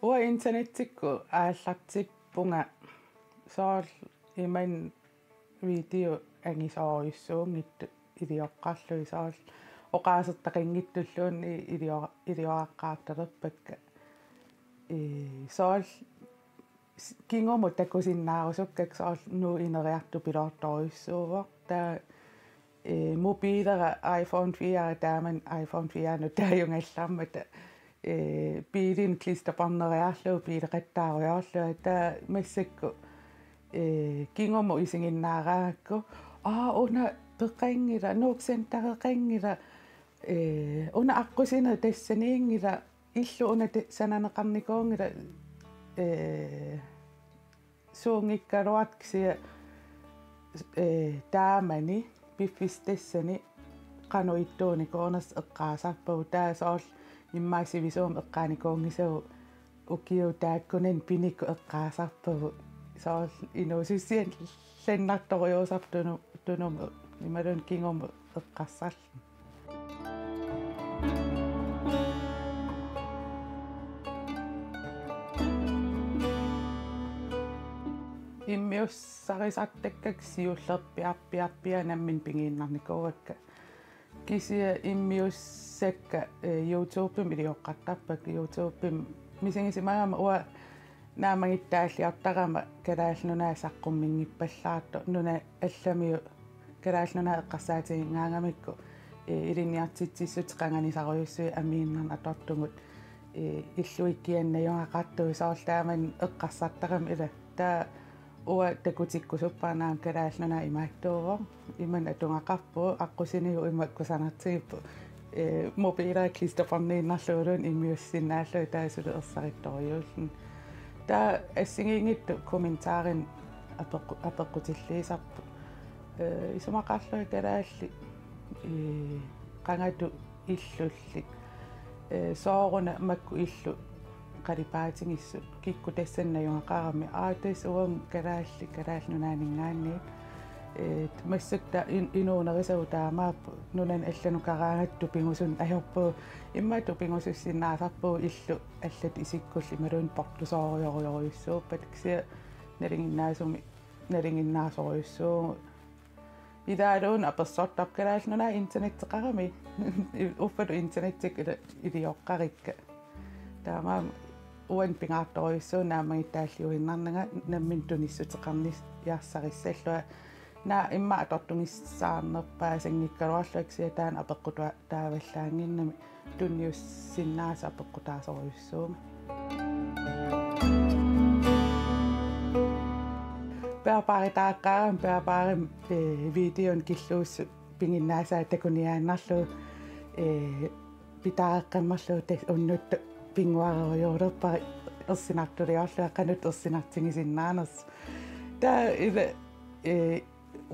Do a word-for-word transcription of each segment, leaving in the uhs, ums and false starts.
Uanga internettikkut aallartippunga soorlu imannak video angisoorujussuunngitsut ilioqqarlugit, soorlu oqaasertaqanngitsulluunniit ilio-, ilioraqqaartalerpakka. Ee, soorlu s-, kingumut takusinnaarusukkakka, soorlu Nuuk ineriartupiloortorujussuuvoq. Taava, ee, mobiilera iPhone fire, taamani iPhone fire nutaajugallarmata, ee, biilinik klisterbånderiarlugu biileqattaarujoorlunga, taava massakkut, ee, kingumut isiginnaaraangakku: Aa, una peqanngilaq, Nuuk Centereqanngilaq, ee, una aqqusineq tassaniinngilaq, illu una te-, sananeqarnikuunngilaq, ee, suunngikkaluartoq, kisianni, ee, taamani piffissaq tassani qanoq ittuunikuunersoq eqqaasarpagut. Taava soorlu immaqa sivisuumik eqqaanikuunngisagut ukiut taakkunani pinikkut eqqaasarpagut. Soorlu inuusussiallannartorujussuusarpoq Tunu-, Tunumut imaluunniit kingumut eqqarsarluni. Immiussarisartakkakka siullerpiarpiarpiaq nammineq pigiinnarnikuuakka. Kisianni immiussakka, ee, YouTubemi ilioqqartarpakka, YouTubemi misigisimagama uanga naammagittaalliortarama Kalaallit Nunaat saqqummiunngippallaartoq, nunat allamiut Kalaallit Nunaat eqqarsaatigigaangamikku, ee, ilinniartitsissutit qanganisarujussuit amiinnarnik atortugut, ee, illuikkiannajugaqartugut, soorlu taamani eqqarsartarama ila. Taava uanga takutikkusupparpara aamma Kalaallit Nunaat imaattuuvoq, imannak atugaqarpugut, aqqusinigut ima kusanartigipput, ee, mobiilera klisterbåndiinnarluguluunniit immiussinnaallugu, taava suli ersarittorujuulluni. Taava assigiinngitsut kommentaarinik apeqqu-, apeqqutilliisarput. Ee, isumaqarlunga kalaallit, ee, qangatut illullit. Ee, sooruna makku illut qalipaatigisut, kikkut tassani najugaqarami. Aa, tassa uagut kalaallit, Kalaallit Nunaanninngaanniit. Ee, massakkut in-, inuunerisagut taamaappoq, nunanut allanukaraangatta tupigusunik ajorpugut. Immaqa tupigusussinnaasarpugut illut allatut isikkullit imaluunniit portusoorujorujorujussuuppat, kisianni nalinginnaasumik nalinginnaasorujussuuvugut. Ilaaluunniit apersortarpoq: Kalaallit Nunaat internetteqarami? Uffalu internettikkut ili-, ilioqqarikka. Taamaammat uannut pingaartorujussuuvoq naammagittaalliuinnarnanga nammineq tunissuteqarniarsarissallunga. Naak immaqa atortugissaarnerpaasanngikkaluarlunga, kisianni taanna apeqqutaa-, taavallaannginnami tunniussinnaasoq apeqqutaasorujussuummat. Bærbaritaaqqaarama, Bærbarimi, ee, videonik killuussut piginnaasaa takuniaannarlugu, ee, pitaareqqammerlugu, tassa unnuttut pinnguarerujuulerpara ersinartuliorlunga qanoq ersinartigisinnaanersoq. Taava ila, ee,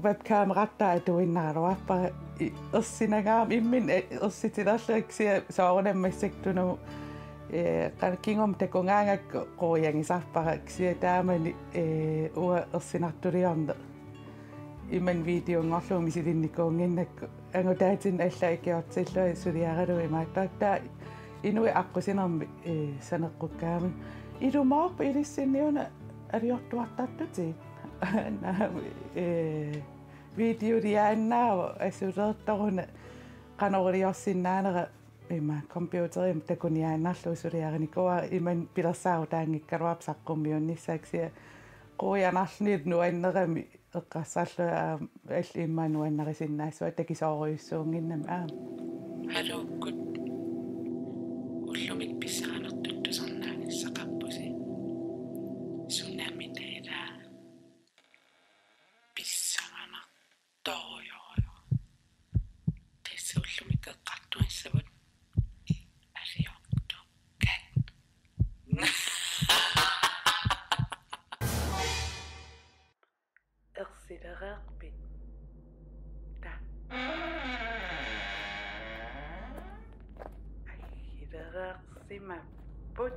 webkamerartaa atuinnaraluarpara, i-, ersinagaarama imminut, ee, ersitilerlunga, kisianni soorunami massakkut Tunumut, ee, qanoq kingumut takugaangakku quiagisarpara, kisianni taamani, ee, uanga ersinartuliorneq imannak videonngorlugu misilinnikuunnginnakku, angutaatinnut allaat ikiortillunga suliaralugu imaattoq: Taava inuit aqqusinermi, ee, saneqqukkaangamik: Ilumoorpoq, ilissinnut una aliortuartartutit. Naamik, ee, videoliaannaavoq asuleertoruna, qanoq iliorsinnaanera ima computerimut takuniaannarlugu suliarinikuuara, imannak pilersaarutaanngikkaluarpoq saqqummiunnissaa, kisianni quianarlunilu nuannerami eqqarsarlunga aamma allat immaqa nuannarisinnaassuat takisoorujussuunnginnami aamma. Haluukkut, ullumi pissanganartutut tusarnaagassaqarpusi. Sunami taila pissanganartorujussuuvoq. Tassa ullumi eqqartugassavut: Aliortukkat. Ersilereerpit? Taa. Aggilereersimapput.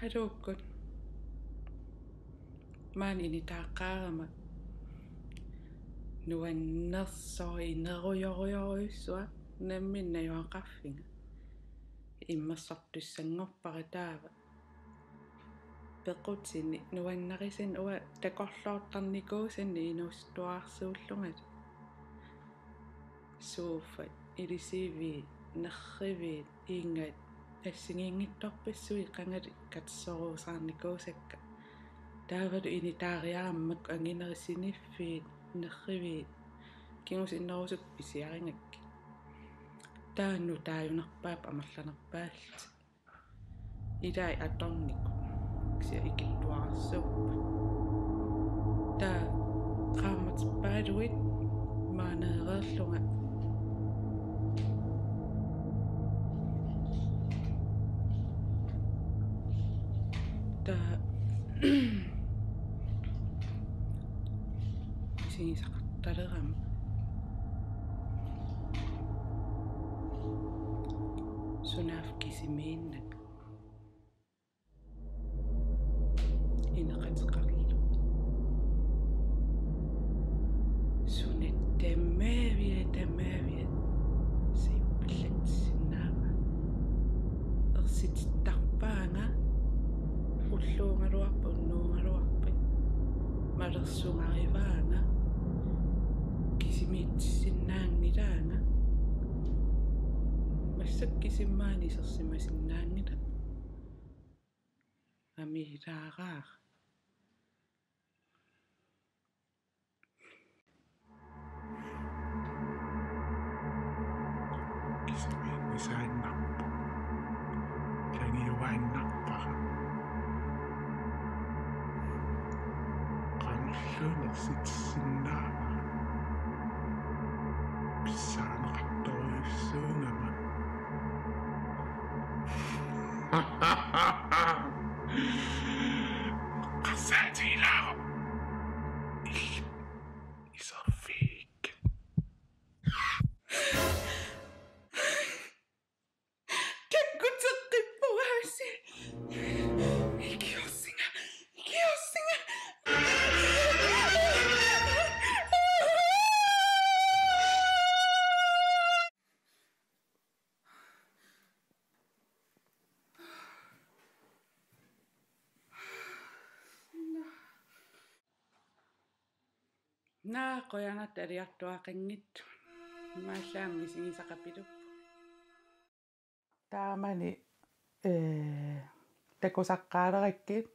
Haluukkut. Maani initaaqqaarama Nuannersoq inerujorujorujussuaq nammineq najugaqarfiga. Immersortussanngorpara taava. Pequtini nuannarisanni uanga takorloortarnikuusani inuusuttuararsuullungalu. Sofat, ilisiviit, nerriviit, ingat, assigiinngitsorpassuit qangali katersoruusaarnikuusakka. Taavalu initaariaramma anginerit siniffiit, nerriviit, kingusinnerusukkut pisiarigakkit. Taava nutaajunarpaat amerlanerpaallutik. Ilai atornikut. Kisianni ikittuararsuupput. Taava qaammatippaluit maaneereerlunga. Taava misigisaqartalerama. Sunaaffa kisimiinnaq. Ineqateqarlunga. Suna tamaviat, tamaviat. Siuppillatsisinnaava. Ersitittarpaanga. Ulluugaluarpat, unnuugaluarpat. Malersugarivaanga. Kisimiitsisinnaanngilaanga. Massakkut kisimi maani isersimasinnaanngilanga. Amiilaaraara. Kisimiinnisaannarpoq. Ilagiuaannarpara. Qanilluinersitsisinnaavara. Pissaaneqartorujussuugama. Qassaatigilaaruk. Il-, iserfik. Kakkuteqqippoq aasiit. Ikiorsinga, ikiorsinga. Naa, qujanaq aliartuaqanngitsut. Imaallaat misigisaqapilupput. Taamani, ee, takusaqqaalerakkit.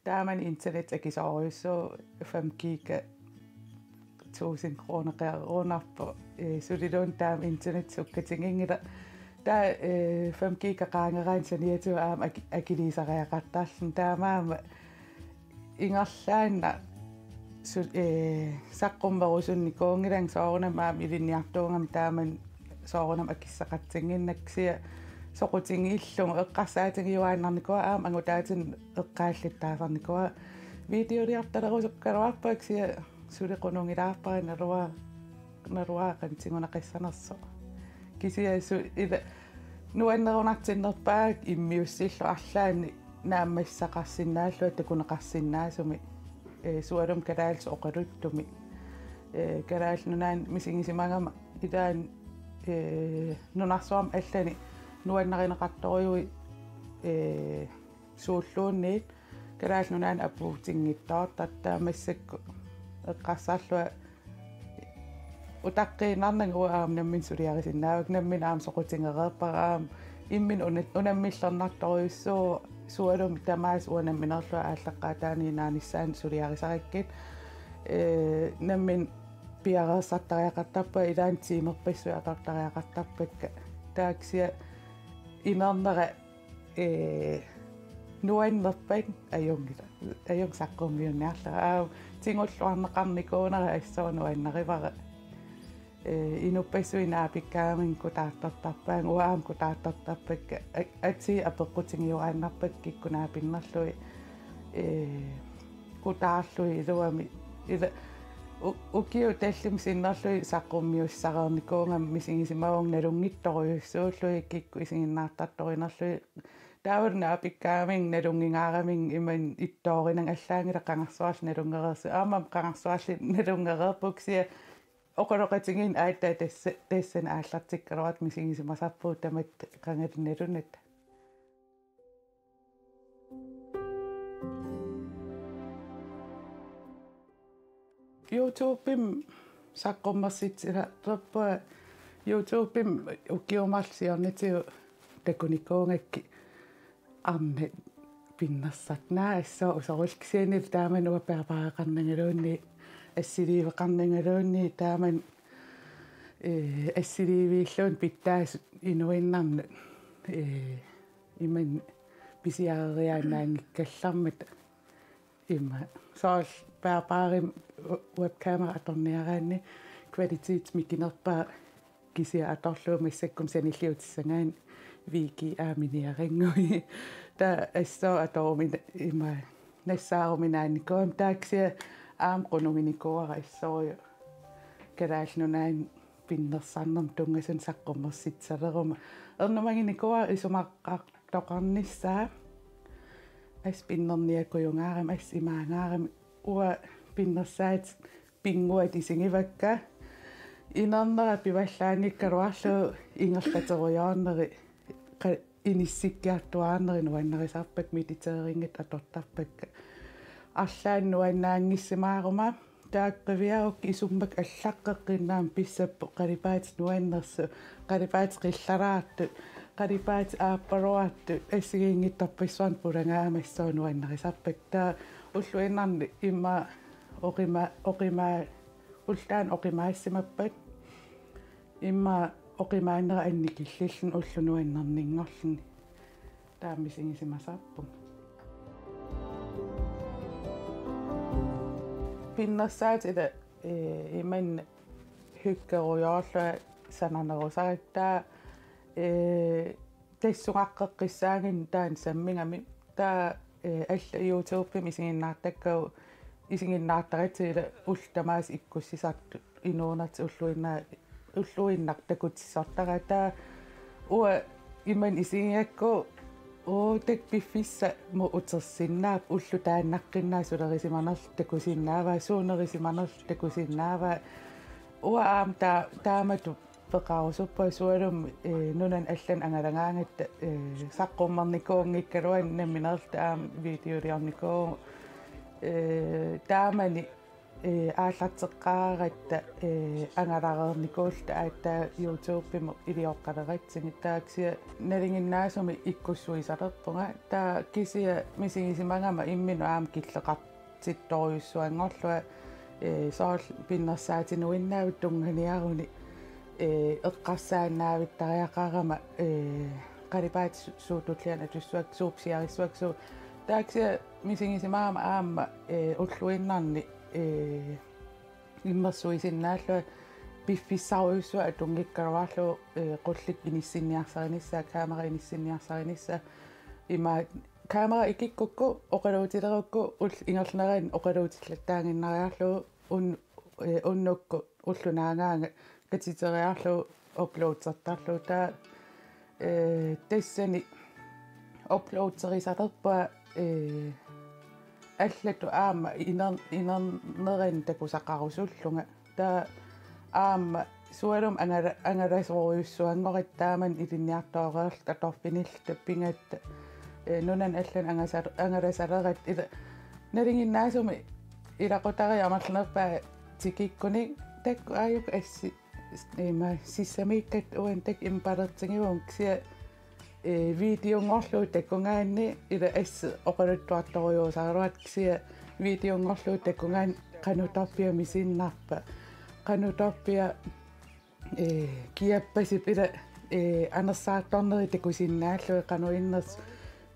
Taamani internet akisoorujussuuvoq, fem giga tusind kroneqarunarpoq. Ee, suliluunniit taama internet sukkatiginngilaq. Taava, ee, fem giga qaangeraanni saniatigut aamma aki-, akiliisariaqartarluni. Taamaammat ingerlaannaq su-, ee, saqqummerusunnikuunngilanga, soorunami aamma ilinniartuugama taamani soorunami akissaqatsinnginnakku, kisianni soqutigiillugu eqqarsaatigiuaannarnikuuara, aamma angutaatinnut eqqaallittaasarnikuuara. Videoliortalerusukkaluarpara, kisianni suli qunugilaarpara naluara-, naluara qanoq tiguneqassanersoq. Kisianni su-, ila nuannerunartinnerpaaq immiussillugu arlaannik naammassaqarsinnaallunga takuneqarsinnaasumik, ee, sualummik kalaallisut oqaluttumik. Ee, Kalaallit Nunaanni misigisimagama ilaanni, ee, nunarsuarmi allani nuannarineqartorujuit, ee, suulluunniit Kalaallit Nunaanni apuutinngitsoortartut, taava massakkut eqqarsarlunga utaqqiinnarnanga uanga aamma nammineq suliarisinnaavakka, nammineq aamma soqutigereerpara, aamma imminut una-, unammillernartorujussuuvoq, sualummik tamaasa uanga nammineerlunga aallaqqaataaniit naanissaanut suliarisarakkit. Ee, nammineq piareersartariaqartarpunga, ilaanni tiimerpassuit atortariaqartarpakka. Taava kisianni inernera, ee, nuannerpat ajunngilaq. Ajunngilaq saqqummiunniarlara. Aamma tigulluarneqarnikuunera assut nuannarivara. Ee, inuppassuit naapikkaangamik kutaartortarpaannga, uanga aamma kutaartortarpakka. A-, atii apeqqutigiuaannarpakka kikkut naapinnerlugit. Ee, kutaarlugit iluamik. Ila u-, ukiut tallimat sinnerlugit saqqummiussareernikuugama misigisimavunga nalunngitorujussuullugit kikkut isiginnaartartorinerlugit. Taavalu naapikkaangamik nalunngingaaramik imannak ittoorinanga, allaanngilaq qangarsuarli nalunngereersoq. Aammami qangarsuarli nalunngereerpoq, kisianni Oqaloqatigiinneq aatsaat tassa, tassani aallartikkaluartoq misigisimasarpugut tamatta qangali nalunata. YouTube-imi saqqummersitsilerpunga, YouTube-imi ukiut marluk siornatigut takunikuugakkit arnat pinnersartut, naak assut usorullu, kisianni taamani uanga bærbareqarnangaluunniit assiliiveqarnangaluunniit taamani, ee, assiliiviilluunniit pitsaasut inuinnarnut, ee, imannak pisiareriaannaanngikkallarmata. Ima soorlu bærbaremik webkamera atorniaraanni kvaliteti mikinerpaaq kisiat atorlugu massakkut sanilliutissagaanni V G A-mik niaranngui. Taava assut atorumik ima nassaaruminaannikuugami, taava kisianni aamma qunuginikuuara assorujuk Kalaallit Nunaanni pinnersarnermut tunngasunik saqqummersitsileruma. Ernumaginikuuara isumaqartoqarnissaa. Assut pinnerniakujugaarami, assut imaagaarami, uanga pinnersaatit pinnguatit isigivakka. Inernera pivallaanngikkaluarlugu ingerlaterujoorneri, qa-, inissikkiartuaarneri nuannarisarpakka, mediteringi atortarpakka. Arlaannik nuannaanngissimaaruma, taava qiviarukkit isummakkut allaqqeqqinnaammat pissappoq qalipaatit nuannersut, qalipaatit qillaraartut, qalipaatit aappaluartut, assigiinngitsorpassuarnik pulagaammat assut nuannarisarpakka. Taava ulluinnarni immaqa oqima-, oqimaa-, ullut taanna oqimaassimappata immaqa oqimaannera annikillilluni ulloq nuannerninngorluni. Taama misigisimasarpunga. Pinnersaatit, ee, imannak hyggerujoorlunga sananerusarakku, taava, ee, tassungaqqeqqissaaginnarpoq taanna sammigami. Taava, ee, allat YouTube-imi isiginnaartakkagut isiginnaartaratsigu, ila ullut tamaasa ikkussisartut inuunertik ulluinna-, ulluinnarni takutissortaraat. Taava uanga imannak isigigakku, uu, taakku piffissamut utersinnaapput, ulloq taannaqqinnaaq, sulerisimanerluta takusinnaavaa, suunerisimanerluta takusinnaavaa. Uanga aamma taa-, taamatut peqarusuppunga, sualummik, ee, nunanut allanut angalagaangatta, ee, saqqummernikuunngikkaluarlunga, nammineerluta aamma videoliornikuuvugut, ee, taamani, ee, aallarteqqaaratta, ee, angalareernikuulluta aatsaat YouTube-imut ilioqqaleratsigit. Taava kisianni nalinginnaasumik ikkussuisalerpunga. Taava kisianni misigisimagama imminut aamma killeqar- tittorujussuanngorlunga, ee, soorlu pinnersaatinuinnaavik tunnganiaruni, ee, eqqarsaannaavittariaqarama, ee, qalipaatit su-, suut tulliani atussuakka, suut pisiarissavakka, suut. Taava kisianni misigisimagama aamma, ee, ulluinnarni, ee, immersuisinnaallunga piffissarujussuaq atunngikkaluarlugu, ee, qullikkut inissinniarsarinissaa, kamera inissinniarsarinissaa, ima kamera ikikkukku oqaluutilerukku ullut ingerlaneranni oqaluutillattaaginnariarlugu un-, ee, unnukkut ulloq naagaanga katiteriarlugu uploadertarlugu. Taava, ee, tassani uploaderisalerpunga, ee, allatut aamma iner-, inernerani takusaqarusullunga. Taava aamma sualummik angala-, angalasorujussuanngoratta taamani ilinniartooreerluta atorfinilluta pigatta, ee, nunanut allanut angasa-, angalasaleratta, ila nalinginnaasumik ilaqutariit amerlanerpaat tikikkunik taakku aajuku assi-, ima sissamiikkatta uani taakku impalertigivunga, kisianni ee, videonngorlugu takugaanni ila assut oqaluttuartorujussuusaraluartoq, kisianni videonngorlugu takugaanni qanoq utorpiaq misinnarpa, qanoq utorpiaq, ee, kiappasip ila, ee, anersaartorneri takusinnaallugit qanoq innersut.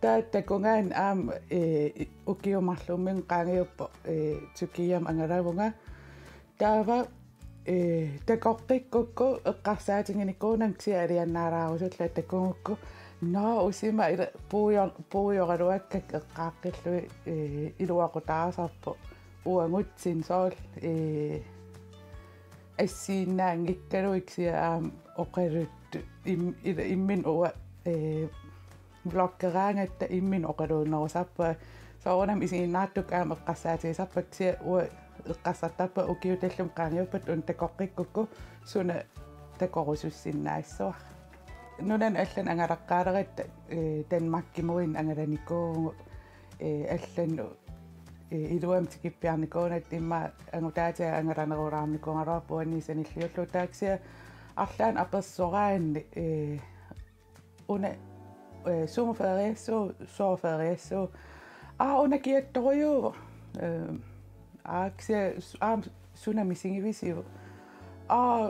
Taava takugaanni aamma, ee, ukiut marluk qaangiuppoq, ee, Tyrkiami angalavunga. Taava, ee, takoqqikkukku eqqarsaatiginikuunanga kisianni aliannaalaarusullunga takugukku. Nå, usima ila puujor-, puujoraluakkakka eqqaaqqillugit, ee, iluaqutaasarpoq uagutsinnut soorlu, ee, assiinnaanngikkaluit kisianni aamma oqaluttut im-, ila imminut uanga, ee, vloggeraangatta imminut oqaluunnerusarpunga. Soorunami isiginnaartukkut aamma eqqarsaatigisarpakka kisianni uanga eqqarsartarpunga ukiut tallimat qaangiuppata una takoqqikkukku suna takorusussinnaassavara. Nunanut allanut angalaqqaaleratta, eh, Danmarkimuinnaq angalanikuuvugut, eh, allanut, eh, iluamik tikippiarnikuunatta immaqa angutaatiga angalanerulaarnikuugaluarpoq uannit sanilliullugu taava kisianni arlaannik apersoraanni, eh, una, eh, sumut feriassuugut, sooq feriassuugut. Aa, una kiattorujuuvoq. Eh, aa, kisianni su-, aamma suna misigivisiuk? Aa,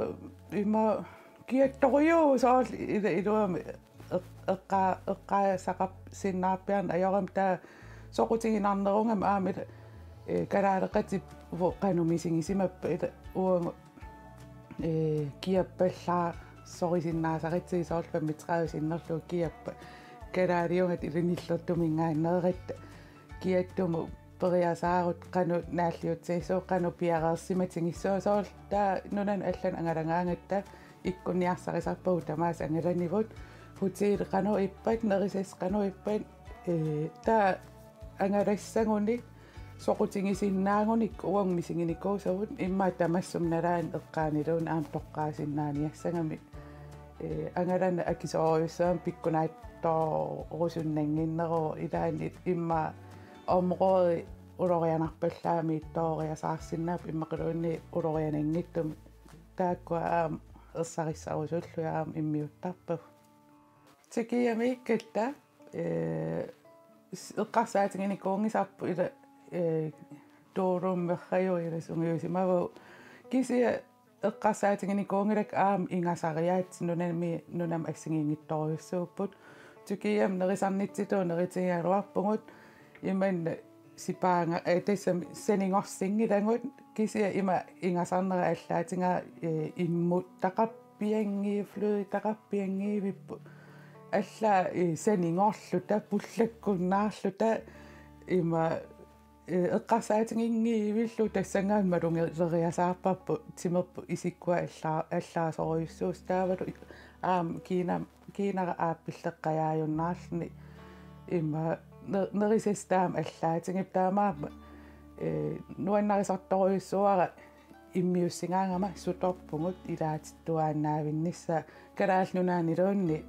immaqa kiattorujuuvoq soorlu ila-, iluamik eq-, eqqaa-, eqqaasaqarsinnaarpiarneq ajorami taava soqutiginarnerugami aamma ila, eh, kalaaleqatigut qanoq misigisimappat ila uagut, eh, kiappallaarsorisinnaasaratsigit soorlu femogtredive sinnerlugu kiappat kalaaliugatta ila nillertuminngaanneeratta kiattumut periasaarutta qanoq naalliutsigissavat qanoq piareersimatigissavat soorlu taava nunanut allanut angalagaangatta ikkunniarsarisarpagut tamaasa angalanivut hotelit qanoq ippat nerisassat qanoq ippat, eh, taava angalassaguni soqutigisinnaagunikku uagut misiginikuusagut immaqa tamassuma nalaani eqqaaniluunniit aamma toqqaasinnaaniassagamik, eh, angalaneq akisoorujussuarmik pikkunaatsorusunnannginneruvoq ilaanni immaqa område ulorianarpallaamik tooriasaarsinnaapput immaqaluunniit uloriananngitsumik taakkua aamma ersarissarusullugit aamma immiuttarpagut. Tyrkiamiikkatta, eh, s-, eqqarsaatiginikuunngisarput ila, eh, tuurummerraju ila sungiusimavagut. Kisianni eqqarsaatiginikuunngilakka aamma ingasariaatsit nunami, nunamut assigiinngitsorujussuupput. Tyrkiami nerisarnitsitut neritigigaluarpugut. Imanna sipaanga, eh, tassami sanigorsinngilagut kisianni ima ingasarnera allaatigaara, eh, immuttaqarpianngiivippoq, flødetaqarpianngiivippoq. Allaat, eh, sanigorluta, pullakkunnaarluta, ima, eh, eqqarsaatiginngivillugu tassanngaanniit malugileriasaarparput timerput isikkua allaa-, allaasorujussuusoq taavalu aamma kiina-, kiinara aappilleqqajaajunnaarluni ima ne-, nerisassat taama allaatigipput taamaammat, eh, nuannarisartorujussuuara immiussigaangama sutorpugut ilaatittuaannaavinnissaa Kalaallit Nunaanniluunniit,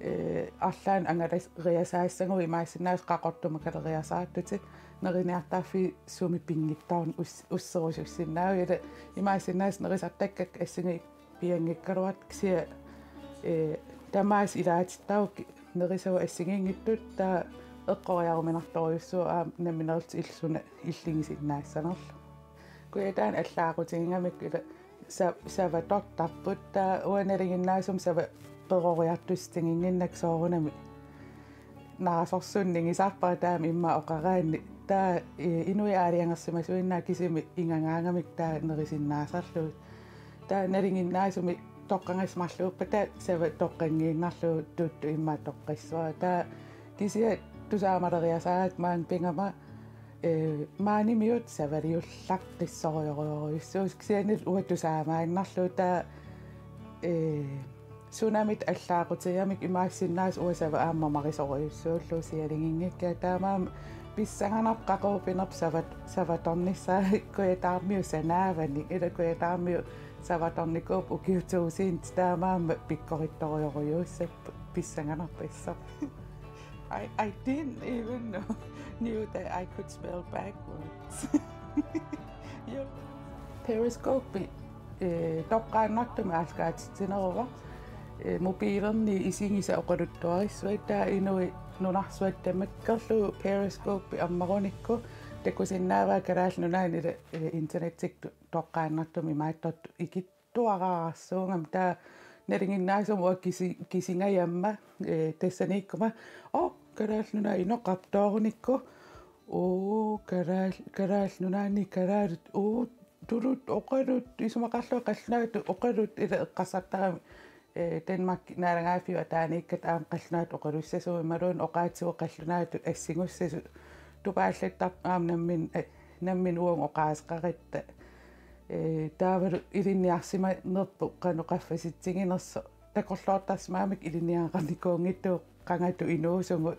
eh, arlaannik angalariasaassagut imaassinnaavoq Qaqortumikaleriasaartutit neriniartarfiit sumi pinngitsoornak us-, usserusussinnaavit ila imaassinnaavoq nerisartakkakka assingi pianngikkaluartut kisianni, eh, tamaasa ilaatittarukkit nerisavut assigiinngitsut taava eqqoriaruminartorujussuuvoq aamma nammineerlutik illit suna illigisinnaassanerlugu. Kujataani allaaqutigigamikku ila sa-, savatortarput taava uanga nalinginnaasumik sava peroriartussutiginnginnakku soorunami naasorsunnigisarpara taama immaqa oqaraanni taava, eh, inuit aalajangersimasuinnaat kisimik igagaangamikku taava nerisinnaasarlugit. Taava nalinginnaasumik toqqagassat marluuppata sava toqqanngiinnarlugu tuttut immaqa toqqissavara. Taava kisianni tusaamaleriasaarakkit maanga pigama, eh, maanimiut savaliullaqqissorujorujussuusut kisianni uanga tusaamaannarlugu taava, eh, sunamita allaaqutigigamikku imaassinnaavoq uanga sava aamma mamarisorujussuullugu sialiginngikkiga taamaammat pissanganarpoq qaqugu pinerpoq savat-, savatornissaa Kujataarmiut sanaavanik ila Kujataarmiut savatornikuupput ukiut tuusintit taamaammat pikkorittorujorujussuussapput pissanganarpoq issoq. I, I didn't even know, knew that I could spell backwards. Yep. Periscope, eh, toqqaannartumik aallakaatitsineruvoq. Eh, mobiilerni isigisat oqaluttuarissuit taava inuit nunarsuatta tamakkerlugu Periscope ammarunikku takusinnaavaa Kalaallit Nunaanni ila, eh, internettikkut toqqaannartumik imaattortut ikittuararsuugami taava nalinginnaasumik uanga kisi-, kisingajamma, eh, tassaniikkuma, oo, Kalaallit Nunaat inoqartoornikku, oo, Kalaal-, Kalaallit Nunaanni kalaallit, oo, tuluttut oqaluttut, isumaqarlunga qallunaatut oqaluttut ila eqqarsartarami, eh, Danmark naalagaaffiup ataaniikkatta aamma qallunaatut oqalussasugut imaluunniit oqaatsigut qallunaatut assigussasut tupaallattarput aamma nammin-, eh, nammineq uagut oqaaseqaratta. Eh, taavalu ilinniarsimanerput qanoq qaffasitsiginersoq takorloortarsimagamikku ilinniagaqarnikuunngitsugut qangatut inuusugut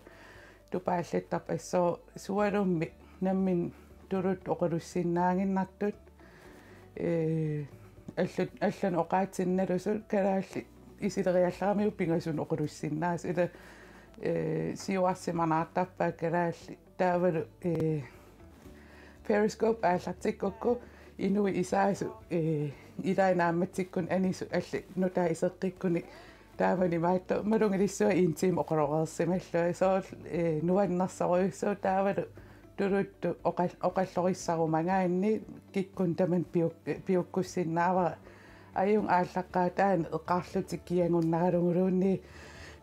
tupaallattarput assut sualummik nammineq tuluttut oqalussinnaaginnartut. Ee, allu-, allanut oqaatsinnalusut kalaallit isileriallaramiuk pingasunut oqalussinnaasut. Ila, ee, siuarsimanaartarpaat kalaallit. Taavalu, ee, Periscope aallartikkukku inuit isaasut, ee, ilaat naammatsikkunik anisut allat nutaat iseqqikkunik taamani imaattoq malugilissuaq en time oqaloqeersimallunga. Soorlu, ee, nuannersorujussuuvoq taavalu tuluttut oqal-, oqallorissarumagaanni kikkunnit tamanit piuk-, piukkussinnaavara. Ajunngi aallaqqaataani eqarlutik kiagunnaraluguluunniit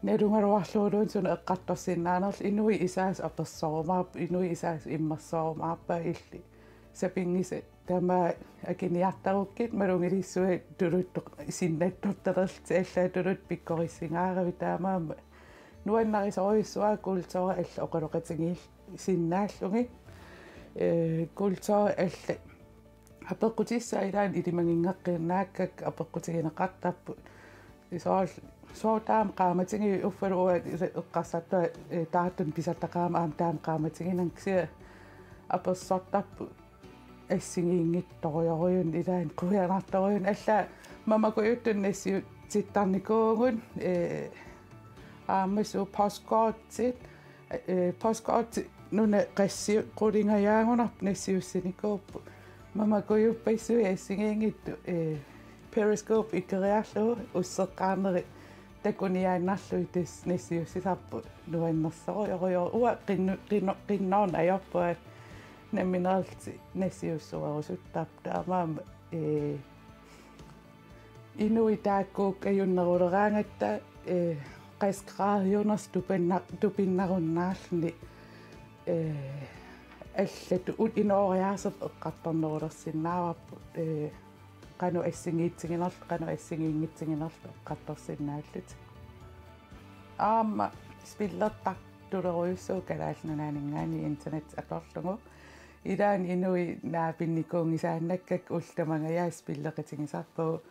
nalugaluarluguluunniit suna eqqartorsinnaanerlugu inuit isaasut apersorumaarput, inuit isaasut immersorumaarpaat illit sapinngisat tamaat akiniartarukkit malugilissuaq tuluttut sinnattortalerlutik allaat tuluttut pikkorissingaaravit taamaammat nuannarisorujussuara kulturi allat oqaloqatigiissinnaallugit. Ee, kulturi allat apeqqutissaat ilaanni ilimaginngeqqinnaakkakka apeqqutigineqartarput. Soorlu, sooq taama qaamatigiviuk uffalu uanga eqqarsartunga, ee, taartunik pisataqarama aamma taama qaamatiginanga kisianni apersortarput assigiinngitsorujorujunnik ilaanni quianartorujunnik allaat mamakujuttunik nassiussittarnikuuvugut, ee, aamma suut postkortit, ee, postkortit nunat qassiup qulingajaagunarput nassiussinikuupput. Mamakujuppassuit assigiinngitsut, ee, Periscope ikeriarlugu usseqqaarnerit takuniaannarlugit tassa nassiussisarput nuannersorujorujussuuvoq. Uanga qinnu-, qinnu-, qinnuarneq ajorpunga nammineerlutik nassiussuerusuttarput taamaammat, ee, inuit taakkuukkut ajunneruleraangatta, ee, qassit graadiunersoq tupinna-, tupinnarunnaarluni, ee, allatut inooriaaserput eqqartornerulersinnaavarput, ee, qanoq assigiitsiginerlutik, qanoq assigiinngitsuginerlutik eqqartorsinnaallutik. Aamma spillertartulerujussuuvoq Kalaallit Nunaanninngaanniit internet atorlugu. Ilaanni inuit naapinnikuunngisaannakkakka ullut tamangajaat spilleqatigisarpagut.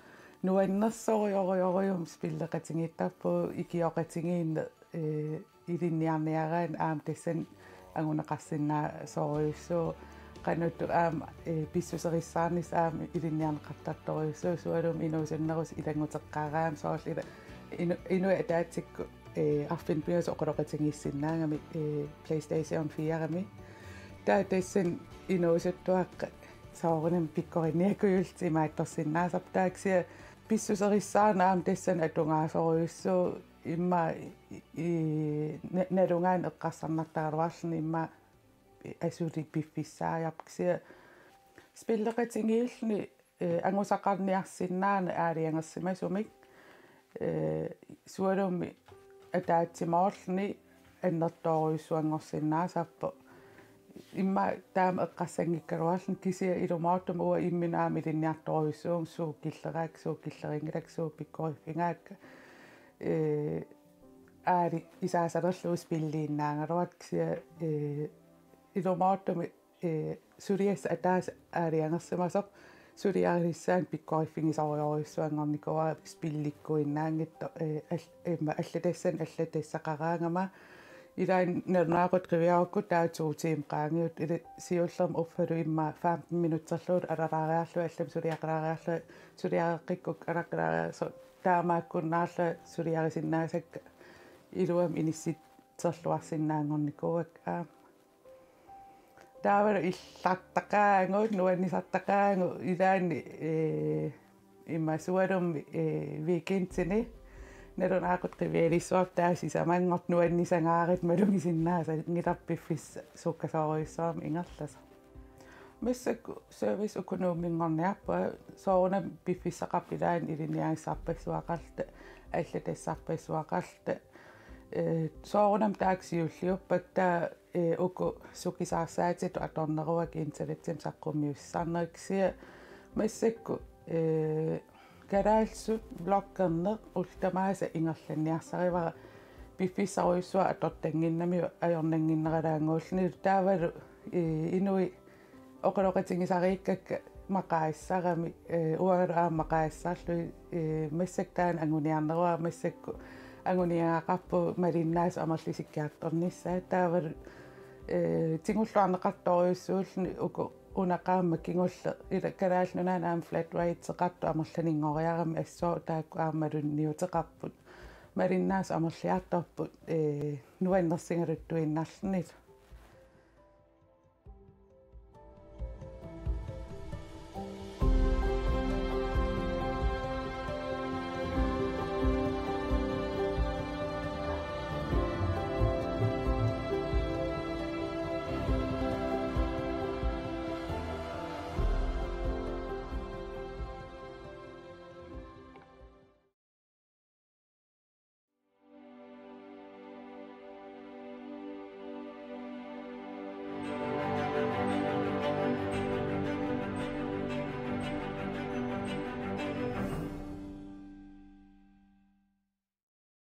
Nuannersorujorujussuummik spilleqatigiittarpagut, ikioqatigiinneq, ee, ilinniarniaraanni aamma tassani anguneqarsinnaasorujussuuvoq. Qanoq ittut aamma, ee, pissuserissaarnissaq aamma ilinniarneqartartorujussuuvoq, sualummik inuusunnerusut ilannguteqqaaraangamik soorlu ila inu-, inuit ataatsikkut, ee, arfineq-pingasut oqaloqatigiissinnaagami, ee, PlayStation fire-mi. Taava tassani inuusuttuaqqat soorunami pikkorinniakujullutik imaattorsinnaasarput, taava kisianni pissuserissaarneq aamma tassani atugaasorujussuuvoq, immaqa i-, i-, na-, nalugaanni eqqarsarnartaraluarluni immaqa asuli piffissaajarpoq kisianni spilleqatigiilluni, ee, angusaqarniarsinnaaneq aalajangersimasumik, ee, sualummik ataatsimoorluni annertoorujussuanngorsinnaasarpoq. Immaqa taama eqqarsanngikkaluarluni kisianni ilumoortumik uanga imminut aamma ilinniartorujussuuvunga suut killeraakka, suut killerinngilakka, suut pikkoriffigaakka. Ee, aali isaasalerlugu spilliinnaagaluartoq kisianni, ee, ilumoortumik, ee, suliassaq ataaseq aalajangersimasoq suliarissaanut pikkoriffigisorujorujussuanngornikuuara spillikkuinnaanngitsoq, ee, al-, immaqa allatassanik allatassaqaraangama. Ilaanni nalunaaqutaq qiviarukku taava to timer qaangiuttut, ila siullermik uffalu immaqa femten minutserlugu alalaariarlunga allamik suliaqalaariarlunga, suliareqqikkukku alaqqilaariarlunga, so-, taamaakkunnaarlunga suliarisinnaasakka iluamik inissitserluarsinnaanngornikuuakka aamma. Taavalu illartaqaagut, nuannisartaqaagut, ilaanni, ee, immaqa sualummik, ee, weekendini nalunaaqutaq qivialissuartut taava sisamanngortut nuannisangaarutit malugisinnaasanngillat piffissaq sukkasoorujussuarmik ingerlasoq. Massakkut serviceøkonominngorniarpunga, soorunami piffissaqarpoq ilaanni ilinniagissarpassuaqarluta, allatassarpassuaqarluta. Ee, soorunami taakku siulliuppakka, taava, ee, uku sukisaarsaatitut atorneruakka internetsimut saqqummiussisarnerat kisianni massakkut, ee, kalaallisut bloggerneq ullut tamaasa ingerlanniarsarivara piffissarujussuaq atortannginnamiuk ajornannginneralaannguulluni, taavalu, ee, inuit oqaloqatigisariikkakka maqaasisarami, ee, uangalu aamma maqaasisarlugit, ee, massakkut taanna anguniarneruara massakkut anguniagaqarpugut malinnaasut amerlisikkiartornissaat taavalu, ee, tigulluarneqartorujussuulluni uku Una qaammat kingulleq ila Kalaallit Nunaanni aamma flat rateqartoq amerlanerunngoriarami, assut taakku aamma malunniuteqarput. Malinnaasut amerliartorput, ee, nuannersigaluttuinnarluni.